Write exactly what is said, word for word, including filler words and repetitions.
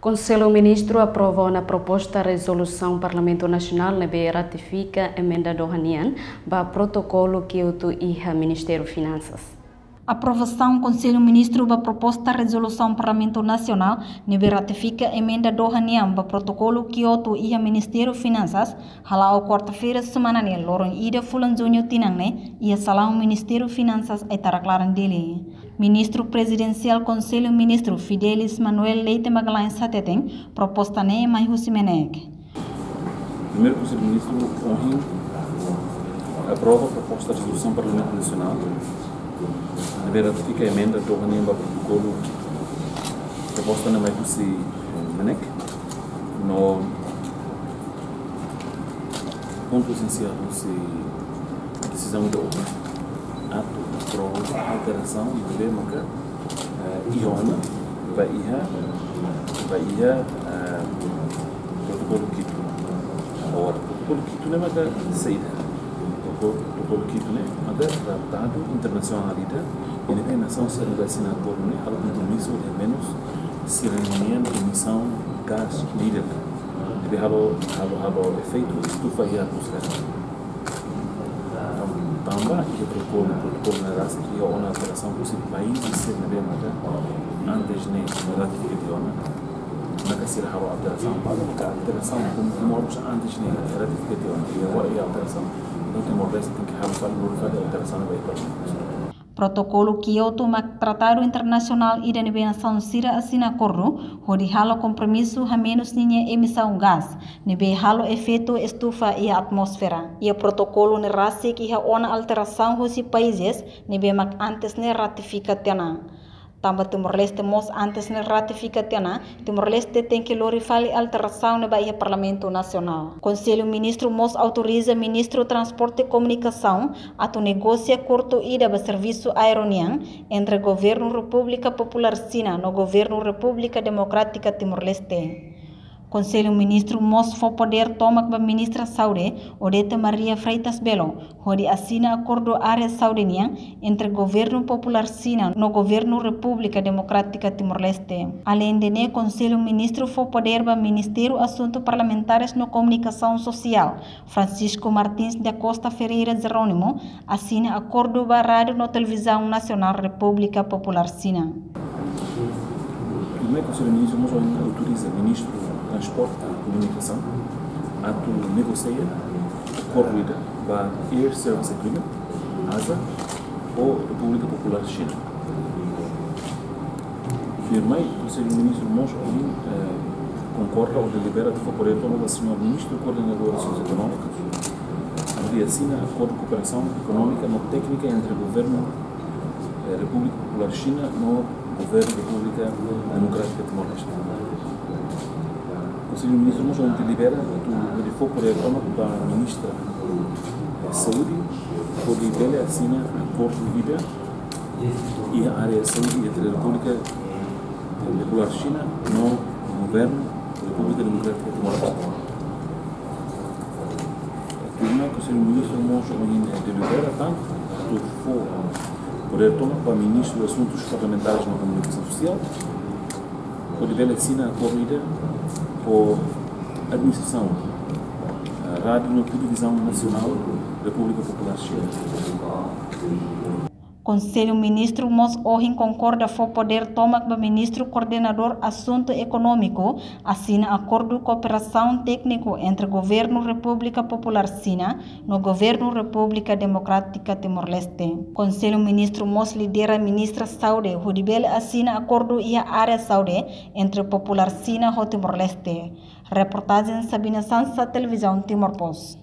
Konsellu Ministru aprova ona proposta rezolusaun Parlamentu Nasionál ne'ebé ratifika emenda Doha nian ba Protokolu Kiotu iha Ministériu Finansas. Aprovasaun Konsellu Ministru ba proposta rezolusaun Parlamentu Nasionál ne'ebé ratifika emenda Doha nian ba Protokolu Kiotu iha Ministériu Finansas, hala'o kuarta-feira semana ne'e, loron ida fulan Juñu tinan ne'e, iha salaun Ministériu Finansas, Aitarak Laran, Dili. Ministru Prezidensiál Konsellu Ministru Fidelis Manuel Leite Magalhães hateten, proposta ne'e mai husi MNEK. Primeiru, Konsellu Ministru ohin aprova proposta rezolusaun Parlamentu Nasionál ne'ebé ratifika emenda Doha nian ba Protokolu. Proposta ne'e mai husi MNEK. No pontu esensiál husi desizaun ida ohin atu aprova alterasaun ida ne'ebé maka, eh, iha ona ba iha, ba iha, eh, Protokolu Kiotu. Agora, Protokolu Kiotu ne'e maka saida? Protokolu, Protokolu Kiotu ne'e maka tratadu internasionál ida, ne'ebé nasaun sira ne'ebé asina akordu ne'e halo kompromisu de menus sira-nian emisaun gás ne'e ida ne'ebé halo, halo, halo efeitu estufa iha atmosfera. Tan-, tanba iha protokolu, protokolu ne'e rasik iha ona alterasaun husi país sira ne'ebé maka antes ne'e ratifika tiha ona. Maka sira halo alterasaun, maka alterasaun, komu, komu harus antes ne'e ratifika tiha ona. Iha agora iha alterasaun. Entaun Timor-Leste tenke halo fali, lori fali alterasaun ba iha Parlamentu. Protokolu Kiotu mak tratadu internasionál ida ne'ebé nasaun sira asina akordu hodi halo kompromisu hamenus ninia emisaun gás ne'ebé halo efeitu estufa iha atmosfera. Iha protokolu ne'e rasik iha ona alterasaun husi países ne'ebé mak antes ne'e ratifika tiha ona. Tanba Timor-Leste mós antes ne'e ratifika tiha ona, Timor-Leste tenke lori fali alterasaun ne'e ba iha Parlamentu Nasionál. Konsellu Ministru mós autoriza Ministru Transporte Komunikasaun atu negosia akordu ida ba servisu aéreu nian entre Governu Repúblika Populár Xina no Governu Repúblika Demokrátika Timor-Leste. Konsellu Ministru mós fó podér tomak ba Ministra Saúde, Odete Maria Freitas Belo, hodi asina akordu área saúde nian entre Governu Populár Xina no Governu Repúblika Demokrátika Timor-Leste. Aleinde ne'e, Konsellu Ministru fó podér ba Ministériu Asuntu Parlamentares no Komunikasaun Sosiál, Francisco Martins da Costa Ferreira Jerónimo, asina akordu ba Rádiu no Televizaun Nasionál Repúblika Populár Xina. Primeiru, Konsellu Ministru mós autoriza Ministru Transporte e Komunikasaun atu negosia akordu ida ba Air Service Agreement, ASA, ho Repúblika Populár Xina. Tuirmai, Konsellu Ministru mós ohin, eh, konkorda ou delibera atu fó podér tomak ba señór Ministru Koordenadór Asuntus Ekonómikus, atu asina akordu kooperasaun ekonómika no téknika entre Governu, eh, Repúblika Populár Xina no Governu Repúblika Demokrátika Timor-Leste. Konsellu Ministru mós ohin delibera atu fó podér tomak ba Ministra, eh, Saúde, hodi bele asina akordu ida iha área saúde entre Repúblika Populár Xina no Governu Repúblika Demokrátika Timor-Leste. Tuirmai, Konsellu Ministru mós ohin, eh, delibera tan atu fó podér tomak ba Ministru Asuntus Parlamentares no Komunikasaun Sosiál, hodi bele asina akordu ida ho administrasaun, eh, Rádiu no Televizaun Nasionál Repúblika Populár Xina. Konsellu Ministru mós ohin konkorda fó podér tomak ba Ministru Koordenadór Asuntu Ekonómiku asina akordu kooperasaun tékniku entre Governu Repúblika Populár Xina no Governu Repúblika Demokrátika Timor-Leste. Konsellu Ministru mós lidera Ministra Saúde hodi bele asina akordu iha área saúde entre Populár Xina ho Timor-Leste. Reportajen Sabina Sansa, Televizaun Timor Post.